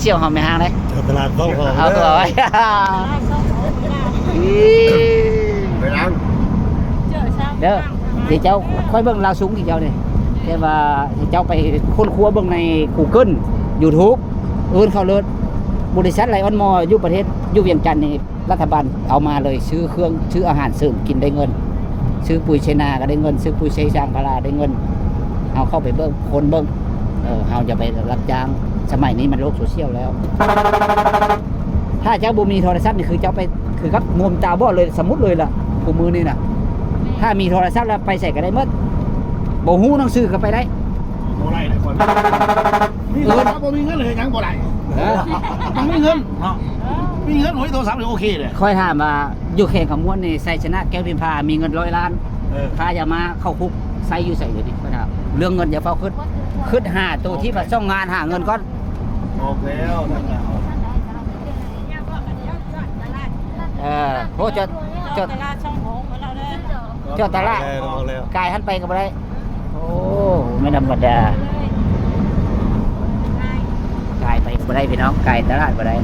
ສ່ຽວເຮົາແມ່ນຫາງໃດ ເຈົ້າຕະຫຼາດເວົ້າເຮົາ ເອົາ ເອີ ເອີ ໄປນຳ ເດີ ເຈົ້າ ຂ້ອຍເບິ່ງລາວສູງທີ່ເຈົ້ານີ້ ແຕ່ວ່າເຈົ້າໄປຄົ້ນຄວ້າເບິ່ງໃນ Google YouTube ເອີ້ນເຂົາເລີຍ ບໍລິສັດໄລອອນມໍຢູ່ປະເທດ ຢູ່ວຽງຈັນນີ້ ລັດຖະບານເອົາມາເລີຍ ຊື້ເຄື່ອງ ຊື້ອາຫານເສີມກິນໄດ້ເງິນ ຊື້ປຸ໋ຍໃສ່ນາກໍໄດ້ເງິນ ຊື້ປຸ໋ຍໃສ່ຢາງພາລາໄດ້ເງິນ ເຮົາເຂົ້າໄປເບິ່ງ ຄົ້ນເບິ່ງ ເອີ ເຮົາຢ່າໄປຮັບຈ້າງ ສະໄໝນີ້ມັນໂລກໂຊຊຽວແລ້ວ ຖ້າເຈົ້າບໍ່ມີໂທລະສັບນີ້ ຄືເຈົ້າໄປ ຄືກັບງົມຕາບອດເລີຍ ສະໝຸດເລີຍລະ ຄູ່ມື້ນີ້ນະ ຖ້າມີໂທລະສັບແລ້ວໄປໃສກໍໄດ້ໝົດ ບໍ່ຮູ້ໜັງສືກໍໄປໄດ້ ບໍ່ໄດ້ເລີຍ ຂ້ອຍມີໂທລະສັບ ບໍ່ມີເງິນເຮັດຫຍັງບໍ່ໄດ້ ເອີ ຕ້ອງມີເງິນເນາະ ມີເງິນ ໂອ້ຍ ໂທລະສັບນີ້ໂອເຄເດ້ ຂ້ອຍຖາມວ່າ ຢູ່ແຂວງຄຳມ່ວນນີ້ ໄຊຊະນະ ແກ້ວພິມພາ ມີເງິນຮ້ອຍລ້ານ ເອີ ຄ້າຢາມ້າເຂົ້າຄຸກ ໃຊ້ຢູ່ໃສດຽວນີ້ ຂ້ອຍຖາມ ເລື່ອງເງິນຢ່າຟ້າວຄິດ ຄິດຫາໂຕທີ່ວ່າຊ່ອງງານຫາເງິນກ່ອນ ອອກແລ້ວນັ້ນນະ ເອີ ໂອ້ ຈອດ ຈອດຕະຫຼາດຊ່ອງໂຫງ ເຈົ້າຕະຫຼາດ ອອກແລ້ວ ກາຍຫັ້ນໄປກໍບໍ່ໄດ້ ໂອ້ ບໍ່ທຳມະດາ ກາຍໄປບໍ່ໄດ້ພີ່ນ້ອງ ກາຍຕະຫຼາດບໍ່ໄດ້